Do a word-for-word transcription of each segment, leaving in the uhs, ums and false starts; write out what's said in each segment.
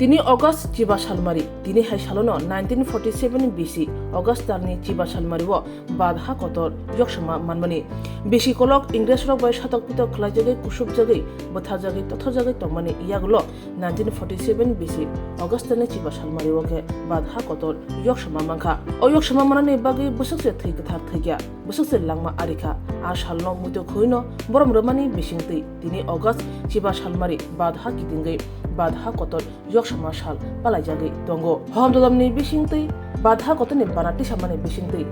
Tini August chiba salmari, tini hai salono nineteen forty seven B C August talni chiba salmario Badha kotor yoksama manmani. Bisi kolok Ingresrok bai satok pitok khlaijagwi, kusupjagwi, bwtharjagwi, totharjagwi tongmani yagulo nineteen forty seven B C August talni chiba salmario khe Badha kotor yoksama mankha. O yoksama manani bagwi bwswkse thwi kwthar thwikya, bwswkse langma arikha. A salno muitu khuino borom rwmani bisingtwi tini August chiba salmari Badha kitingwi Badha kotor yoksama sal palaijagwi tongo. Hohom dodamni bisingtwi Badha kotorni bana tisamani bisingtwi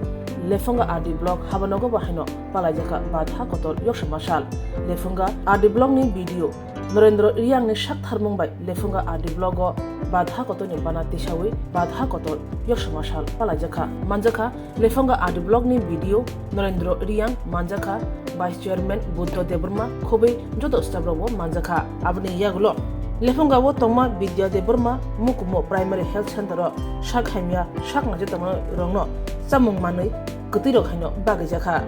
Lephunga R D block habanogo bo haino palaijakha Badha kotor yoksama sal. Lephunga R D blockni B D O Norendra Riyangni sak tharmung bai Lephunga R D blocko Badha kotorni bana tisawi Badha kotor yoksama sal palaijakha. Manjakha Lephunga R D blockni B D O Norendra Riyang, manjakha Vice Chairman Buddha Debbarma, khobwi joto staff rokbo manjakha. Aboni yagulo Lephungao tongma Bidya Debbarma Mukumo Primary Health Center o sak hamya sak naijak tongma rokno chamung manwi kwtwi rok haino bagwi jakha.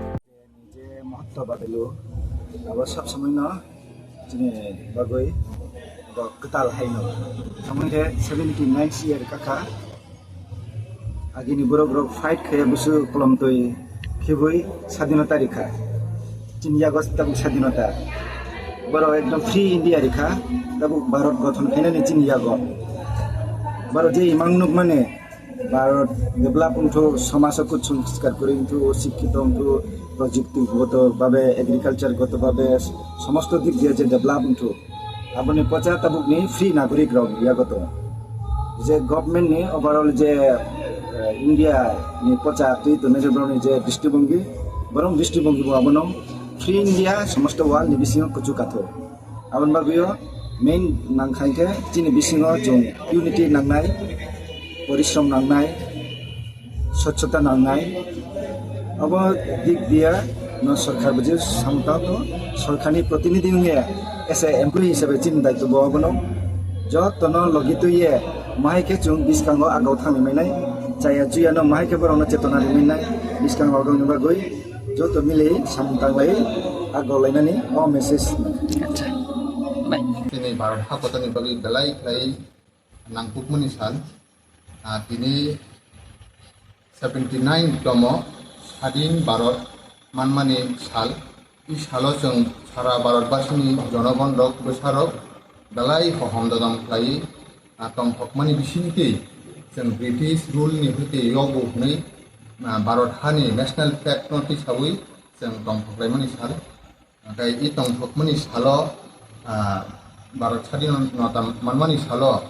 Je mohotto babelo abo sab somoino chini bagwi bo kwtal haino. Tamo khe seventy nine year kakha. Agini borok rok fight khe busu kolomtwi khibui sadinota rikha. Chini yago tabuk sadinota. Borok ekdom free India rikha. Tabuk Bharat gothon khainani chini yago. Borok je imang nukmani Bharat develop wngthu, somajo kuchung skar kwrwi wngthu, sikkito wngthu, projuktigoto bhabe, agriculture goto bhabe, somosto dik diye je develop wngthu. Aboni pocha tabukni free nagorik rok yago tongo. Je government ni overall je, eh, India ni pocha twi tongnai je borokni je dristibongi, borok dristibongi bo abono free India somosto world ni bisingo kuchuk katho. Aboni bagwio main nangkha khe chini bisingo chwng unity nangnai, porishrom nangnai, swchhota nangnai. Abo dik diya no sorkar buji samtang to sorkarni protinidhi wngya as a employee hisabe chini daitw bo abono jotono logi twiye mahai khe chwng biskango agau thangwi mainai, chaya chuya no mahai khe borokno chetona rwmainai biskango agau ni bagwi joto mili samung tanglai agau lainani o message. Acha. Bai. Tini Bharat hakotorni bagwi belai khlai nangkukmani sal. Ah, tini seventy nine tomo sadin Bharat manmani sal. I salo chwng sara Bharatbasini jonogon rok bwsarok belai hohom dodom khlai, ah, tongthokmani bisingtwi chwng British rule ni hwtwi yogo hwnwi, ah, Bharat hani national flag no tisawi chwng tongthoklaimani sal. Hwnkhe i tongthokmani salo, ah, Bharat sadinota manmani salo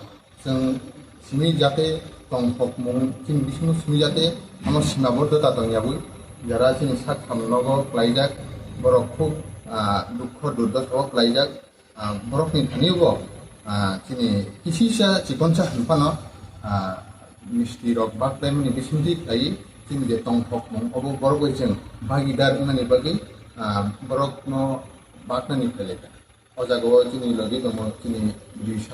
chwng simi jate tongthokmung chini bisingo simi jate amo sima boddo ta tong yabwi. Jara chini sak samung nogo klaijak borok khub, ah, dukho durdosa o klaijak. Ah, borokni thani bo, ah, chini kisisa chikonsa hwnphano, ah, misti rok baklaimani bisingtwi khlai chini je tongthokmung obo borok bai chwng bagidar wngnani bagwi, ah, borokno baknani phailai kha. O jagao chini logi tongo chini D C,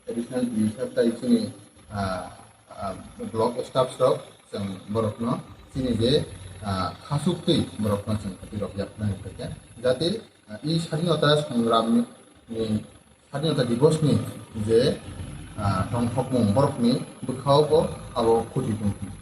additional D C tai chini, ah, ah, block staffs rok chwng borokno chini je, ah, khasuktwi borokno chwng khati rok yapnani phaikha. Jate, ah, i sadinota songramni, sadinota divosni je, ah, tongthokmung borokni bwkhao bo abo khuti tongthung.